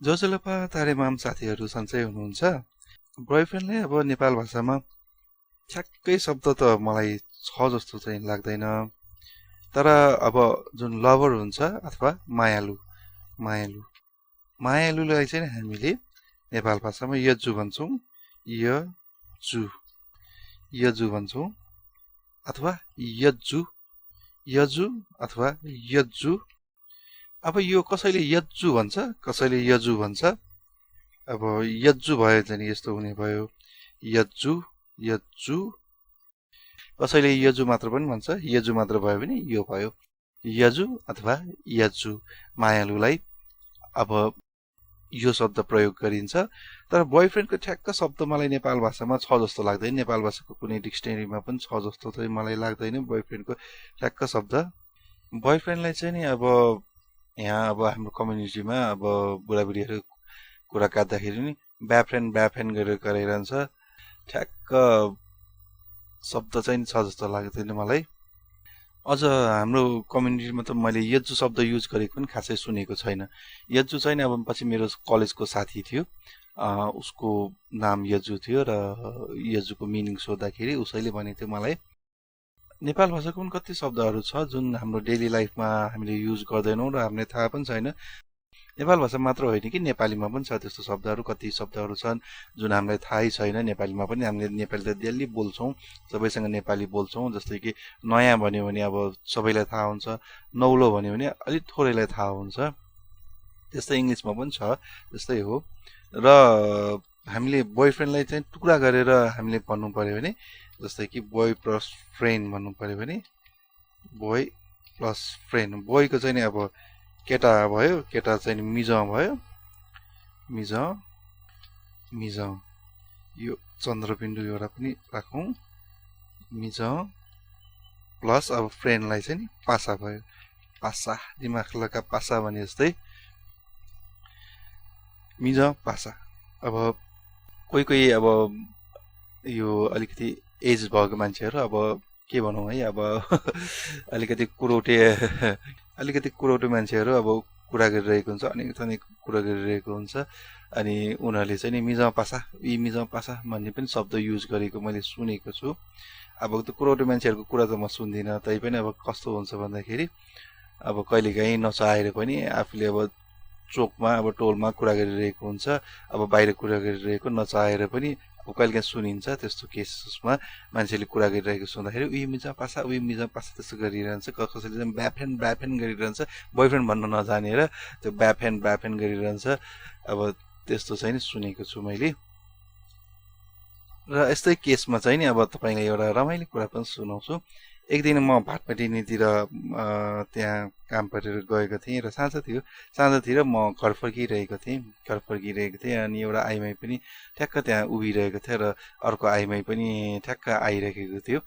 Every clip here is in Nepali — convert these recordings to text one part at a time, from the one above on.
जोजोलपा तारेमाम साथीहरू सन्चै हुनुहुन्छ। बोयफ्रेन्डले अब नेपाल भाषामा ठ्याक्कै शब्द त मलाई छ जस्तो चाहिँ लाग्दैन, तर अब जुन लभर हुन्छ अथवा मायालु मायालु मायालुलाई चाहिँ हामीले नेपाल भाषामा यजु भन्छौँ। यजु यजु भन्छौँ अथवा यज्जु यजु अथवा यज्जु। अब यो कसैले यज्जु भन्छ, कसैले यजु भन्छ। अब यज्जु भयो चाहिँ यस्तो हुने भयो, यज्जु यज्जु। कसैले यजु मात्र पनि भन्छ, यजु मात्र भयो भने यो भयो यजु अथवा यज्जु। मायालुलाई अब यो शब्द प्रयोग गरिन्छ, तर बोयफ्रेन्डको ठ्याक्क शब्द मलाई नेपाल भाषामा छ जस्तो लाग्दैन। नेपाल भाषाको कुनै डिक्सनरीमा पनि छ जस्तो चाहिँ मलाई लाग्दैन बोयफ्रेन्डको ठ्याक्क शब्द। बोयफ्रेन्डलाई चाहिँ नि अब यहाँ अब हाम्रो कम्युनिटीमा अब बुढाबुढीहरू कुरा काट्दाखेरि नि ब्याफ्रेन्ड गरेर गरिरहन्छ। ठ्याक्क शब्द चाहिँ छ जस्तो लाग्दैन मलाई। अझ हाम्रो कम्युनिटीमा त मैले यज्जु शब्द युज गरेको पनि खासै सुनेको छैन। यज्जु चाहिँ अब पछि मेरो कलेजको साथी थियो, उसको नाम यज्जु थियो र यज्जुको मिनिङ सोद्धाखेरि उसैले भनेको थियो मलाई। नेपाल भाषाको पनि कति शब्दहरू छ जुन हाम्रो डेली लाइफमा हामीले युज गर्दैनौँ र हामीलाई थाहा पनि छैन। नेपाल भाषा मात्र होइन कि नेपालीमा पनि छ त्यस्तो शब्दहरू, कति शब्दहरू छन् जुन हामीलाई थाहै छैन। नेपालीमा पनि हामीले नेपाली त डेली बोल्छौँ, सबैसँग नेपाली बोल्छौँ। जस्तै कि नयाँ भन्यो भने अब सबैलाई थाहा हुन्छ, नौलो भन्यो भने अलिक थोरैलाई थाहा हुन्छ। त्यस्तै इङ्ग्लिसमा पनि छ, त्यस्तै हो। र हामीले बोयफ्रेन्डलाई चाहिँ टुक्रा गरेर हामीले भन्नु पर्यो भने, जस्तै कि बोय प्लस फ्रेन्ड भन्नु पर्यो भने बोय प्लस फ्रेन्ड। बोयको चाहिँ नि अब केटा भयो, केटा चाहिँ मिज भयो, मिज यो चन्द्रबिन्दु एउटा पनि राखौँ, मिज प्लस अब फ्रेन्डलाई चाहिँ नि पासा भयो, पासा दिमाग लगा पासा भने जस्तै मिज पासा। अब कोही कोही अब यो अलिकति एज भएको मान्छेहरू अब के भनौँ है, अब अलिकति कुरौटे मान्छेहरू अब कुरा गरिरहेको हुन्छ, अनेक कुरा गरिरहेको हुन्छ। अनि उनीहरूले चाहिँ नि मिजामा पासा, यी मिजामा पासा भन्ने पनि शब्द युज गरेको मैले सुनेको छु। अब त्यो कुरौटे मान्छेहरूको कुरा त म सुन्दिनँ, तैपनि अब कस्तो हुन्छ भन्दाखेरि अब कहिलेकाहीँ नचाहेर पनि आफूले अब चोकमा अब टोलमा कुरा गरिरहेको हुन्छ, अब बाहिर कुरा गरिरहेको नचाहेर पनि अब कहिलेकाहीँ सुनिन्छ। त्यस्तो केसमा मान्छेले कुरा गरिरहेको सुन्दाखेरि उही मिजा पासा त्यस्तो गरिरहन्छ। कसैले चाहिँ ब्याफेन गरिरहन्छ, बोयफ्रेन्ड भन्न नजानेर त्यो ब्याफेन गरिरहन्छ। अब त्यस्तो चाहिँ नि सुनेको छु मैले। र यस्तै केसमा चाहिँ नि अब तपाईँलाई एउटा रमाइलो कुरा पनि सुनाउँछु। एक दिन म भाटपाटिनीतिर त्यहाँ काम परेर गएको थिएँ र साँझतिर म घर फर्किरहेको थिएँ। अनि एउटा आइमाई पनि ठ्याक्क त्यहाँ उभिरहेको थियो र अर्को आइमाई पनि ठ्याक्क आइरहेको थियो।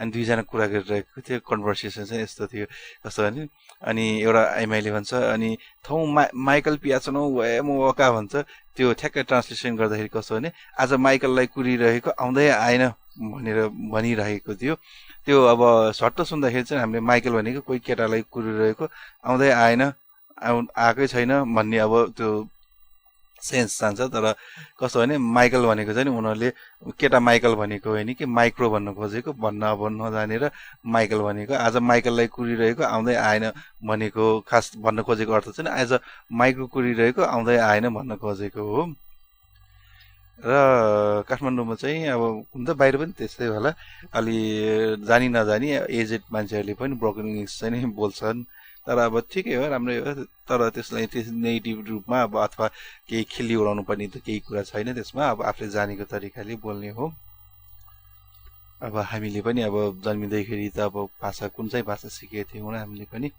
अनि दुईजना कुरा गरिरहेको थियो। कन्भर्सेसन चाहिँ यस्तो थियो, कस्तो भने अनि एउटा आइमाईले भन्छ अनि थौ माइकल पियाचनौ भए म वका भन्छ। त्यो ठ्याक्क ट्रान्सलेसन गर्दाखेरि कस्तो भने आज माइकललाई कुरिरहेको आउँदै आएन भनेर भनिरहेको थियो। त्यो अब सट्ट सुन्दाखेरि चाहिँ हामीले माइकल भनेको कोही केटालाई कुरिरहेको आउँदै आएन, आएकै छैन भन्ने अब त्यो सेन्स जान्छ। तर कस्तो भने माइकल भनेको चाहिँ उनीहरूले केटा माइकल भनेको होइन कि माइक्रो भन्न खोजेको, अब नजानेर माइकल भनेको आज माइकललाई कुरिरहेको आउँदै आएन भनेको खास भन्न खोजेको अर्थ चाहिँ आज माइक्रो कुरिरहेको आउँदै आएन भन्न खोजेको हो। र काठमाडौँमा चाहिँ अब हुन त बाहिर पनि त्यस्तै होला, अलि जानी नजानी एजेड मान्छेहरूले पनि ब्रोकन इङ्ग्लिस चाहिँ नि बोल्छन्। तर अब ठिकै हो, राम्रै हो। तर त्यसलाई नेगेटिभ रूपमा अब अथवा केही खिल्ली उडाउनु पर्ने त केही कुरा छैन त्यसमा। अब आफूले जानेको तरिकाले बोल्ने हो। अब हामीले पनि अब जन्मिँदैखेरि त अब कुन चाहिँ भाषा सिकेको थियौँ हामीले पनि।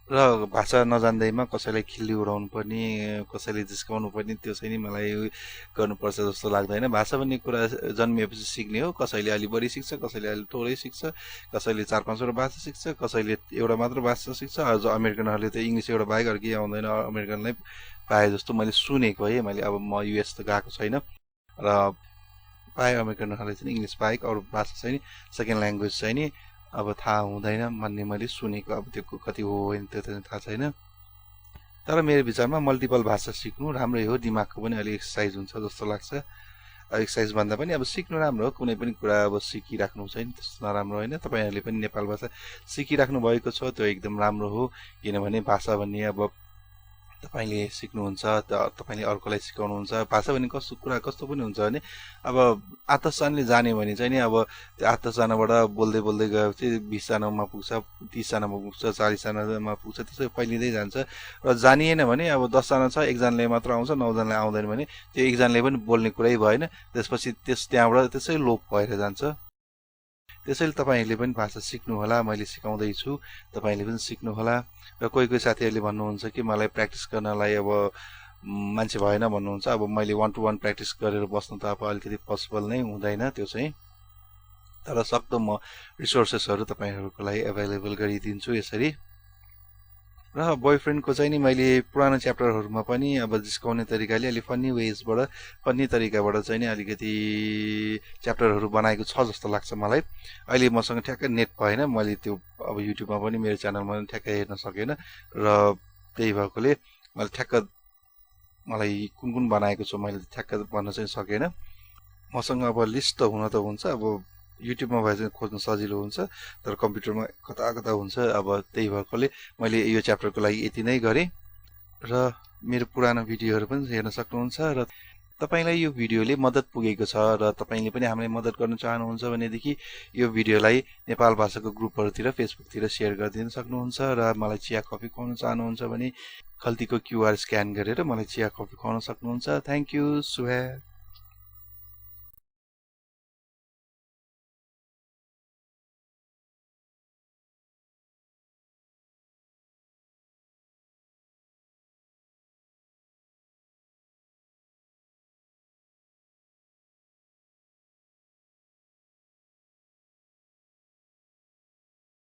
र भाषा नजान्दैमा कसैलाई खिल्ली उडाउनु पर्ने, कसैले जिस्काउनु पर्ने त्यो चाहिँ नि मलाई गर्नुपर्छ जस्तो लाग्दैन। भाषा भन्ने कुरा जन्मिएपछि सिक्ने हो। कसैले अलि बढी सिक्छ, कसैले अलि थोरै सिक्छ, कसैले 4-5वटा भाषा सिक्छ, कसैले एउटा मात्र भाषा सिक्छ। अझ अमेरिकनहरूले त इङ्ग्लिस एउटा बाहेक अर्कै आउँदैन अमेरिकनलाई प्रायः जस्तो मैले सुनेको है। मैले अब म युएस त गएको छैन र प्रायः अमेरिकनहरूले चाहिँ इङ्ग्लिस बाहेक अरू भाषा चाहिँ सेकेन्ड ल्याङ्ग्वेज चाहिँ नि अब थाहा हुँदैन भन्ने मैले सुनेको। अब त्यो कति हो होइन त्यो त थाहा छैन। तर मेरो विचारमा मल्टिपल भाषा सिक्नु राम्रै हो, दिमागको पनि अलिक एक्सर्साइज हुन्छ जस्तो लाग्छ। एक्सर्साइज भन्दा पनि अब सिक्नु राम्रो हो, कुनै पनि कुरा अब सिकिराख्नु चाहिँ त्यस्तो नराम्रो होइन। तपाईँहरूले पनि नेपाल भाषा सिकिराख्नु भएको छ त्यो एकदम राम्रो हो, किनभने भाषा भन्ने अब तपाईँले सिक्नुहुन्छ तपाईँले अर्कोलाई सिकाउनुहुन्छ। भाषा भन्ने कस्तो कुरा कस्तो पनि हुन्छ भने अब 8-10जनाले जान्यो भने चाहिँ नि अब त्यो 8-10जनाबाट बोल्दै बोल्दै गएपछि 20जनामा पुग्छ, 30जनामा पुग्छ, 40जनामा पुग्छ, त्यसै फैलिँदै जान्छ। र जानिएन भने अब 10जना छ, एकजनाले मात्र आउँछ, 9जनाले आउँदैन भने त्यो एकजनाले पनि बोल्ने कुरै भएन, त्यसपछि त्यहाँबाट त्यसै लोप भएर जान्छ। त्यसैले तपाईँहरूले पनि भाषा सिक्नुहोला, मैले सिकाउँदैछु, तपाईँहरूले पनि सिक्नुहोला। र कोही साथीहरूले भन्नुहुन्छ कि मलाई प्र्याक्टिस गर्नलाई अब मान्छे भएन भन्नुहुन्छ। अब मैले 1-to-1 प्र्याक्टिस गरेर बस्नु त अब अलिकति पोसिबल नै हुँदैन त्यो चाहिँ, तर सक्दो म रिसोर्सेसहरू तपाईँहरूको लागि एभाइलेबल गरिदिन्छु यसरी। र बोयफ्रेन्डको चाहिँ नि मैले पुरानो च्याप्टरहरूमा पनि अब जिस्काउने तरिकाले अलिक फन्नी तरिकाबाट चाहिँ नि अलिकति च्याप्टरहरू बनाएको छ जस्तो लाग्छ मलाई। अहिले मसँग ठ्याक्कै नेट भएन, मैले त्यो अब युट्युबमा पनि मेरो च्यानलमा पनि ठ्याक्कै हेर्न सकेन, र त्यही भएकोले मलाई कुन बनाएको छु मैले ठ्याक्क भन्न चाहिँ सकेन। मसँग अब लिस्ट त हुन त हुन्छ, अब युट्युबमा भए चाहिँ खोज्न सजिलो हुन्छ, तर कम्प्युटरमा कता हुन्छ। अब त्यही भएकोले मैले यो च्याप्टरको लागि यति नै गरेँ, र मेरो पुरानो भिडियोहरू पनि हेर्न सक्नुहुन्छ। र तपाईँलाई यो भिडियोले मद्दत पुगेको छ र तपाईँले पनि हामीलाई मद्दत गर्न चाहनुहुन्छ भनेदेखि यो भिडियोलाई नेपाल भाषाको ग्रुपहरूतिर फेसबुकतिर सेयर गरिदिन सक्नुहुन्छ। र मलाई चिया कफी खुवाउन चाहनुहुन्छ भने खल्तीको QR स्क्यान गरेर मलाई चिया कफी खुवाउन सक्नुहुन्छ। Thank you, सुहे।